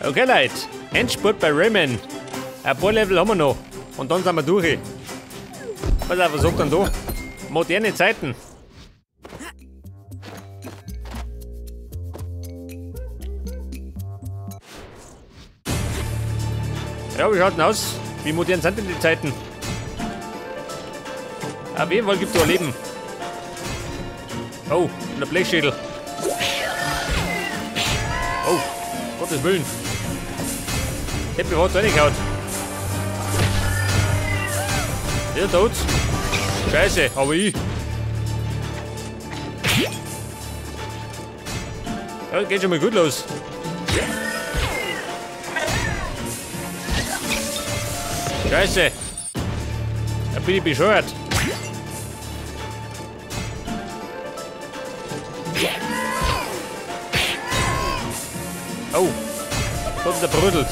Okay, Leute. Endspurt bei Rayman. Ein paar Level haben wir noch. Und dann sind wir durch. Pass auf, was sagt denn da? Moderne Zeiten. Ja, wie schaut denn aus? Wie modern sind denn die Zeiten? Auf jeden Fall gibt es da ein Leben. Oh, und ein Blechschädel. Oh, Gottes Willen. Happy hat reingehauen. Der tot. Scheiße, aber ich. Ja, geht schon mal gut los. Scheiße. Da bin ich bescheuert. Oh, da hat der brödelt.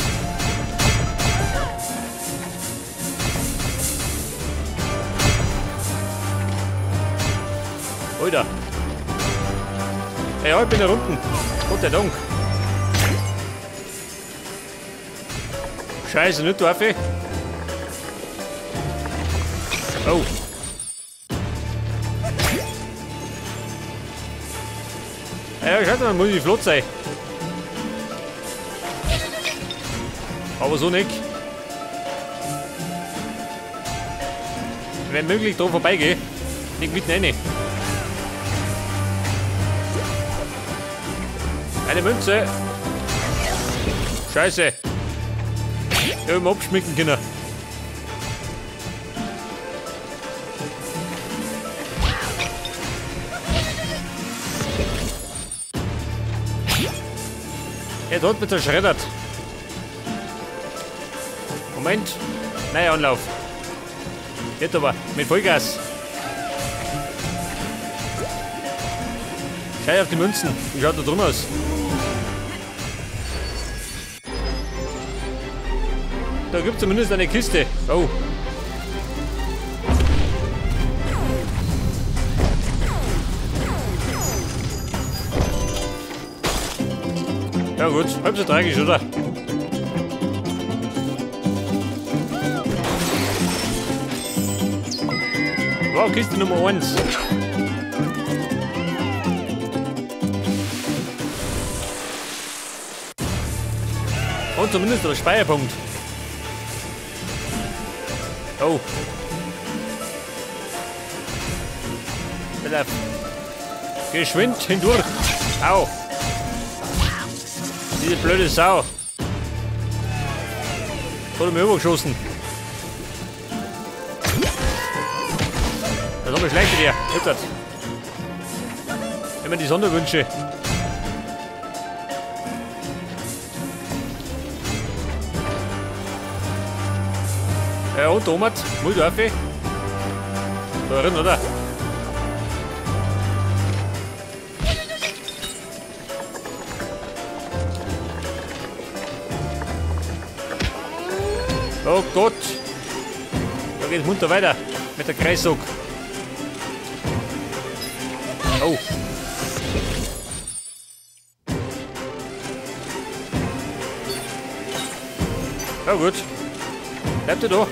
Alter. Ja, ich bin da unten. Gott sei Dank. Scheiße, nicht drauf. Oh. Ja, schaut mal, muss ich flott sein. Aber so nicht. Wenn möglich, da vorbeigehe. Nicht mitten rein. Eine Münze. Scheiße. Ich hab ihn abschmecken können. Er hat mich zerschreddert. Moment. Neuer Anlauf. Jetzt aber. Mit Vollgas. Schau auf die Münzen. Wie schaut da drum aus? Da gibt es zumindest eine Kiste. Oh. Ja gut, halb so tragisch, oder? Wow, Kiste Nummer 1. Und zumindest der Speicherpunkt. Oh. Geschwind hindurch. Au. Diese blöde Sau. Hat er mir übergeschossen. Das ist aber schlecht mit dir. Jetzt. Immer die Sonderwünsche. Ja, und Tomat, Muldorfi. Da drin, oder? Oh Gott! Da geht's munter weiter mit der Kreissack. Oh. Ja gut. Bleibt ihr da?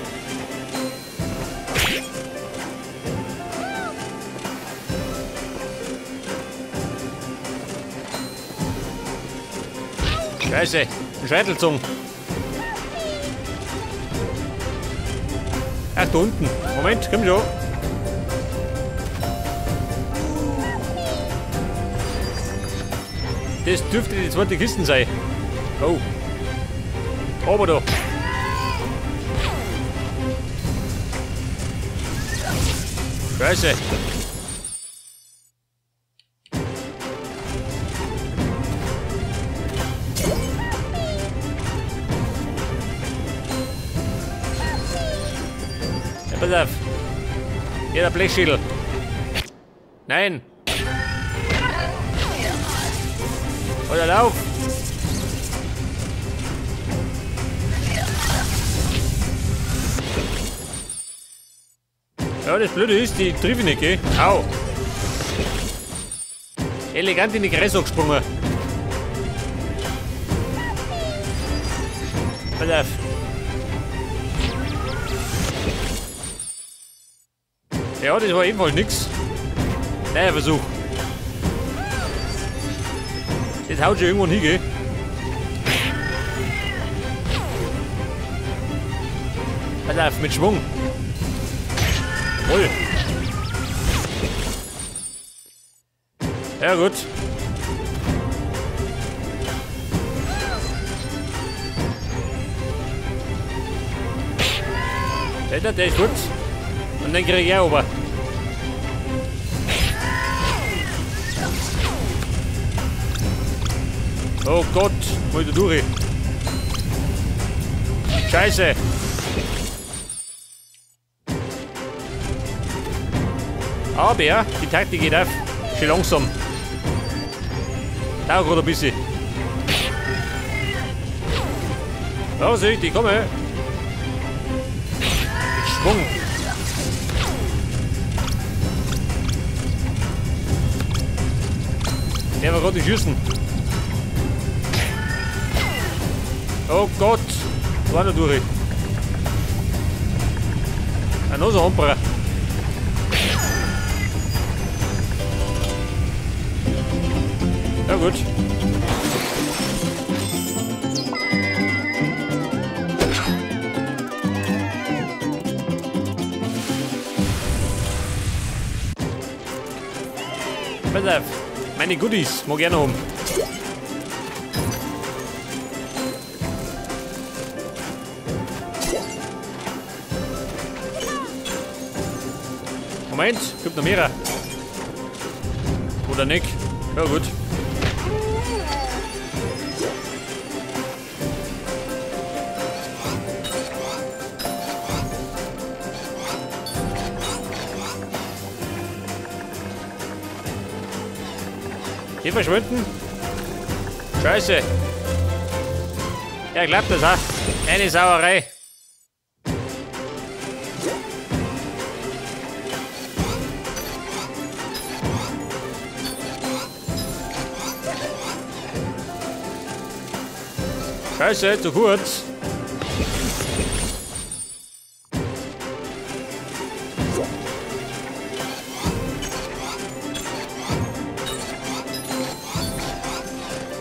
Scheiße, ein Scheitelzung. Ach, da unten. Moment, komm schon. Das dürfte die zweite Kiste sein. Oh. Aber da. Scheiße. Ja, pass auf. Hier der Blechschädel. Nein. Oder lauf. Ja, das Blöde ist, die treffe ich nicht, gell? Au! Elegant in die Gräser gesprungen. Pass auf. Ja, das war ebenfalls nix. Neuer Versuch. Das haut schon irgendwann hin, gell? Pass auf, mit Schwung. Voll. Ja, gut. Der ist gut. Und dann krieg ich auch runter. Oh Gott, wo ich da durch? Scheiße! Aber ja, die Taktik geht auf. Schön langsam. Dauert gerade ein bisschen. Vorsicht, ich komme. Mit Schwung. Der war gerade schießen. Oh Gott, war noch durch. Ein noch so ein Hamperer. Ja gut. Pass auf, meine Goodies mag ich auch noch haben. Moment, gibt noch mehrere. Oder nicht? Ja gut. Hier verschwinden? Scheiße. Ja, klappt das auch. Eine Sauerei. Scheiße, zu kurz.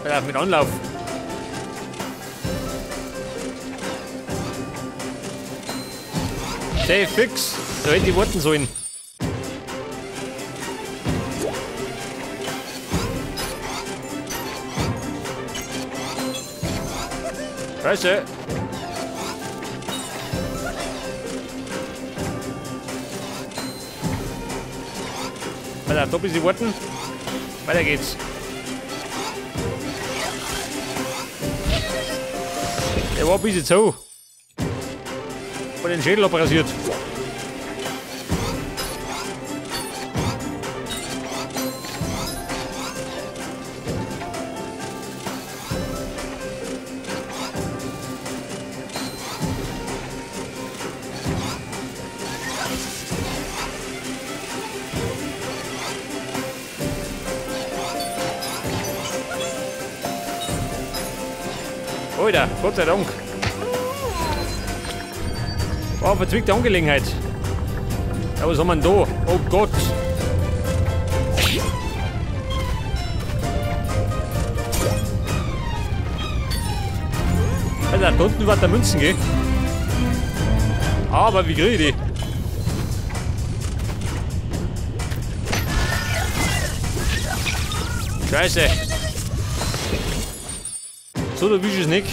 Ja, mit Anlauf. Safe fix. Da hätte ich warten sollen. Scheiße. Alter, da bis ich warten. Weiter geht's. Der war ein bisschen zu. Von den Schädel abrasiert. Alter, Gott sei Dank. War verzwickte Angelegenheit. Ja, was haben wir denn da? Oh Gott. Alter, da unten war der Münzen, gell? Aber wie kriege ich die? Scheiße. So, du wischst es nicht.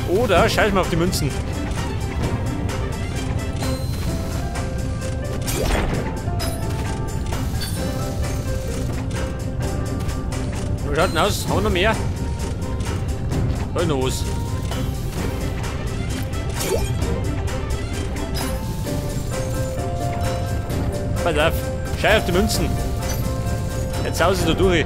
Oder scheiß mal auf die Münzen. Wie schaut denn aus? Haben wir noch mehr? Da ist noch was. Pass auf, scheiß auf die Münzen. Jetzt haust du da durch.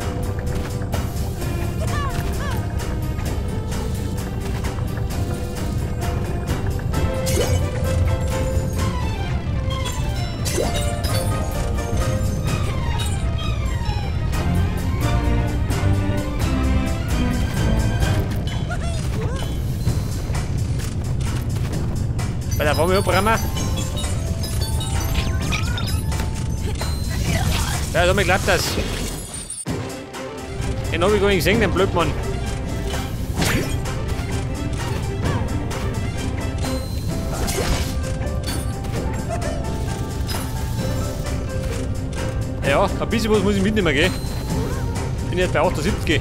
Bei der Wärme abbrennen. Ja, damit klappt das. Den hab ich gar nicht gesehen, den Blödmann. Ja, ein bisschen was muss ich mitnehmen, gell? Bin jetzt bei 78.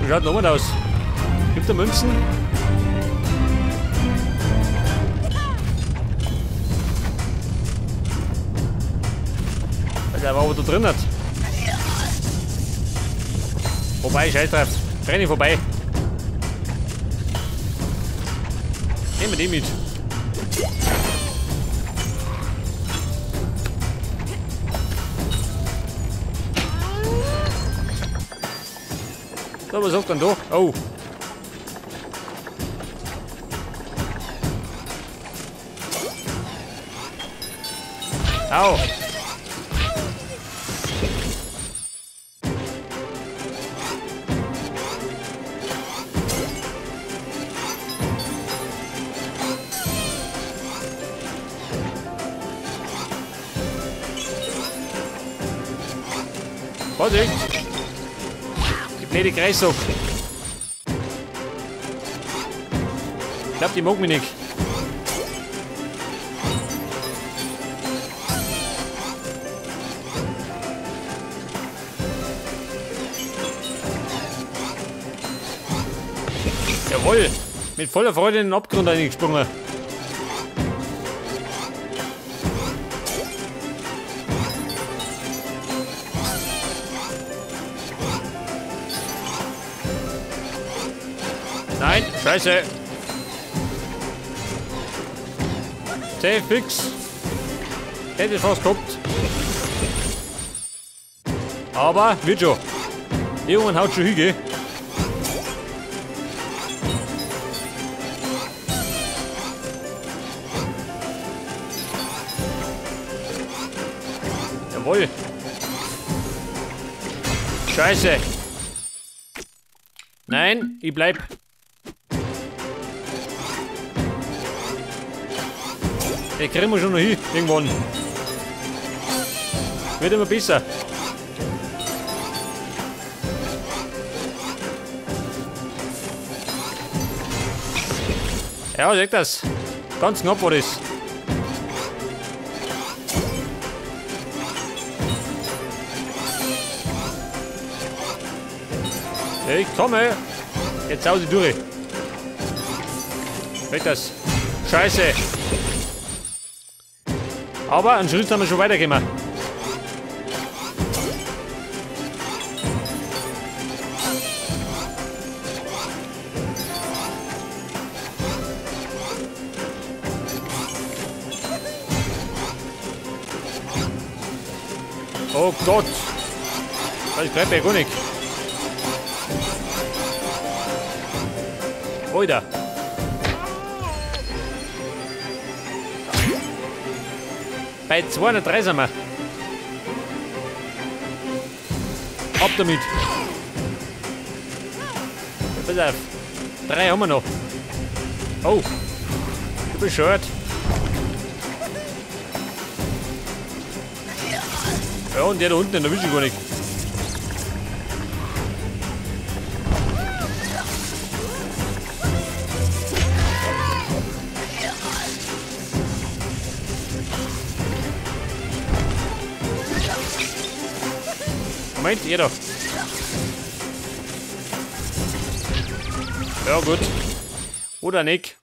Wie schaut nochmal aus? Gibt er Münzen? Der war aber da drin hat. Vorbei, scheiß drauf. Renn ich vorbei. Nehmen wir den mit. So, was sagt denn da? Oh. Au. Vorsicht! Die blöde Kreissack. Ich glaub, die mag mich nicht. Jawohl! Mit voller Freude in den Abgrund eingesprungen. Nein, scheiße. Zäh, fix. Hätte ich fast gehabt. Aber wird schon. Irgendwann haut schon hin, gell? Jawohl. Scheiße. Nein, ich bleib. Den kriegen wir schon noch hin, irgendwann. Wird immer besser. Ja, seht das. Ganz knapp war das. Ich komme. Jetzt hau sie durch. Weg das. Scheiße. Aber einen Schritt haben wir schon weitergekommen. Oh Gott! Das bleibt ja gar nicht. Alter! Bei 203 sind wir. Ab damit. Pass auf. 3 haben wir noch. Oh. Du bist bescheuert. Ja, und der da unten, den erwische ich gar nicht. Moment, ihr da. Ja, gut. Oder nicht.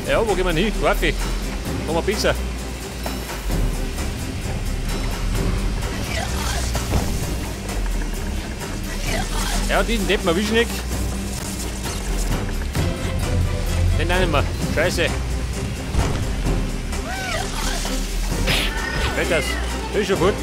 Ja, wo gehen wir hin? Warte. Machen wir Pizza. Ja, diesen Deppen erwischen ich. Den auch nicht mehr. Scheiße. Fällt das? Ist schon gut.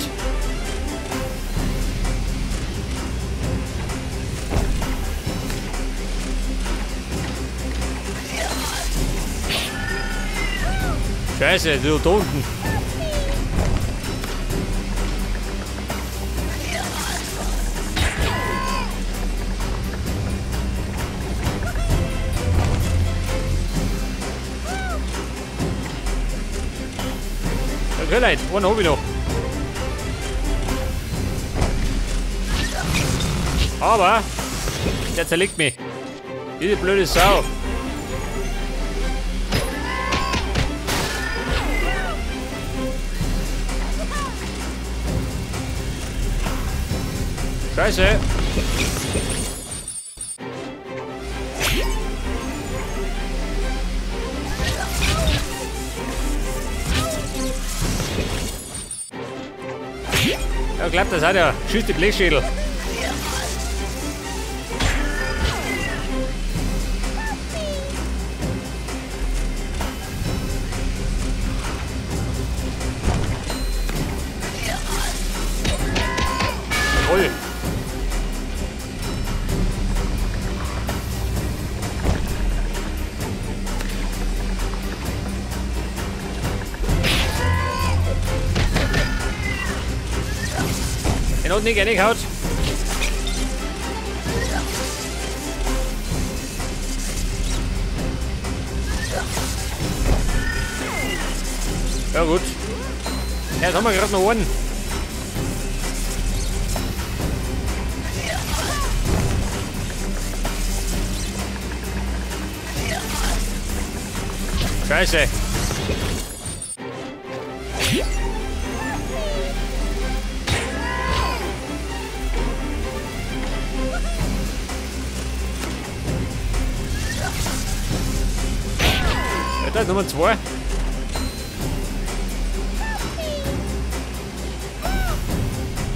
Scheiße, du da unten. Okay, Leute, einen hab ich noch. Aber der zerlegt mich. Diese blöde Sau. Scheiße. Ja, klappt das hat ja. Schießt die Blechschädel. Jawohl. Den hat nicht reingehauen. Ja gut. Ja, jetzt haben wir gerade noch einen. Scheiße. Ja, da ist Nummer 2.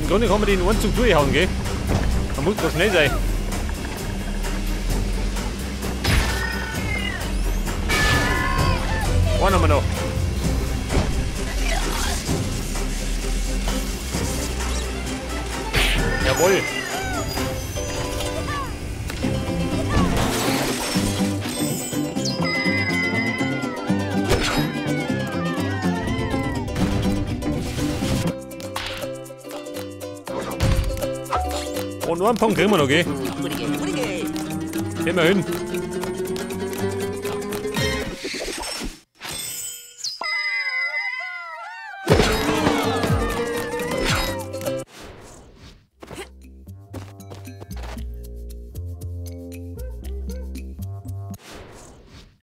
Im Grunde kann man den einen Zug durchhauen, gell? Man muss doch schnell sein. Einen haben wir noch. Jawohl. Und nur einen Punkt kriegen wir noch, gell? Gehen wir hin.